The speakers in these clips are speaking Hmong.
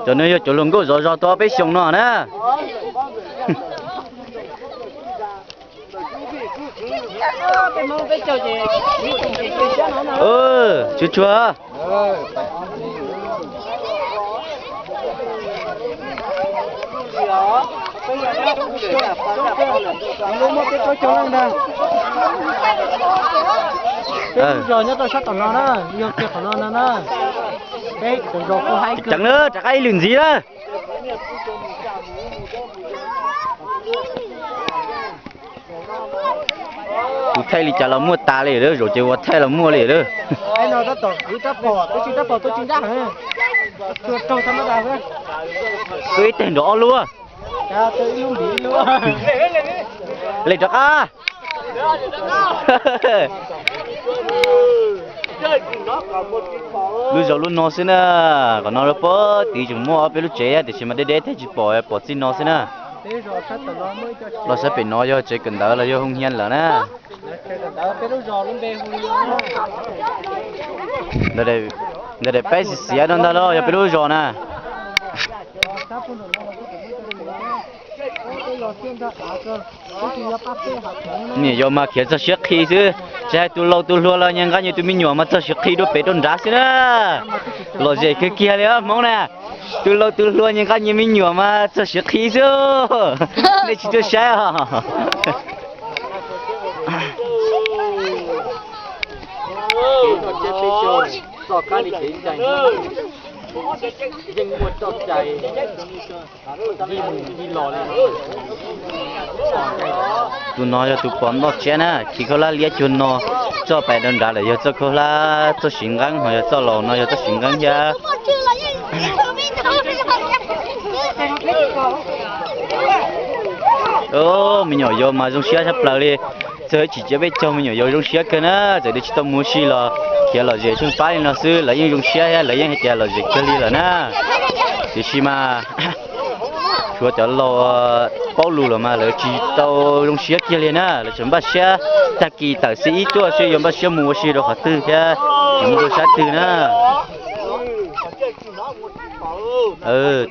Cov no yog cov hluas nkauj zov zog tau ob peb xyoos no na. Tsuag tsuag. Peb lub zos nyob rau sab tom no na, yog kiag qhov no no na. Peb tus zos kuj haib kawg. Ceev na, rov qab ib lwm ntxiv na. Tus thaij li cas los muaj tas li lawm, zaum ces ua thaij los muaj li lawm. Tuaj ib teg nrov ob lub. Lem rov qab. Lub zos lub no xwb na, qhov no lub pob tid tseem muaj ob peb lub tsev tiam sis mas deb deb thiaj tsis pom, pom txij no xwb na. Los sab pem no yog tsev kawm ntawv los yog hoo hias lawm na. Ntawm daim peb xiv xiav no ntag los yog peb lub zos na. Me nyuam yaus mas khiav txog siav qhi xwb, tsis hais tus laus tus hluas los nyias nqa nyias tus me nyuam mas txog siav qhi dua pem rau nrad xwb na. Lom zem kawg kiag li Hmoob na, tus laus tus hluas nyias nqa nyias me nyuam mas txog siav qhi xwb. Nej tsis tuaj saib os. Tus no yog tus pom noj tsiab na, khi khaub hlab liab cuag no, txoj pais rau nrad lawm yog txoj khaub hlab txoj siv nqeeb, ho yog txoj laus no yog txoj siv nqeeb thiab. Me nyuam yaus mas zoo siab tshaj plaws li. Txawm tsis cia peb caug me nyuam yaus zoo siab kawg na, txawm tias tsis tau mus ua si los khiav lom zem tsheej pab li no xwb lawv yeej zoo siab thiab lawv yeej hais tias lom zem kawg li lawm na. Tiam sis mas tshuav cov laus paub lus los mas lawv tsis tau zoo siab kiag li na, lawv tseem npaj siab tag kis tawm xib ib tuaj seb yuav npaj siab mus ua si rau qhov twg thiab yuav mus rau sab twg na.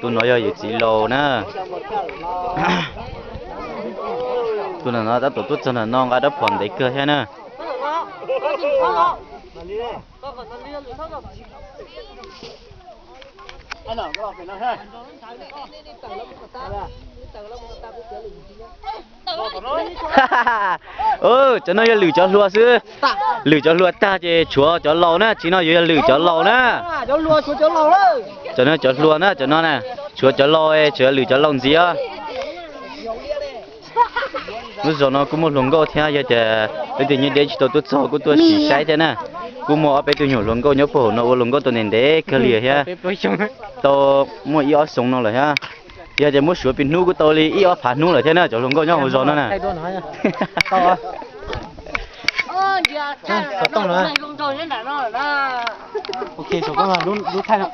Tus no yog yawm txiv laus na. Tus no tab tom tuaj txog ntawm no nqa rab phom ntev kawg thiab na. Cov no yog lwm cov hluas xwb. Lwm cov hluas tag ces tshuav cov laus na, tsis no yuav yog lwm cov laus na. Cov no cov hluas na, cov no na, tshuav cov laus, tshuav lwm cov laus ntxiv os. Lub zos no kuj muaj hluas nkauj thiab, yog tias leej twg nyob deb tsis tau tuaj txog kuj tuaj sim saib thiab na. Kuj muaj ob peb tug nyuam hluas nkauj nyob puag hauv no ua hluas nkauj tau ntev ntev kawg li thiab. Tau muaj ib ob xyoo no lawm thiab. Yog tias muab suav pib hnub kuj tau li ib ob phav hnub lawm thiab na, cov hluas nkauj nyob hauv zos no na.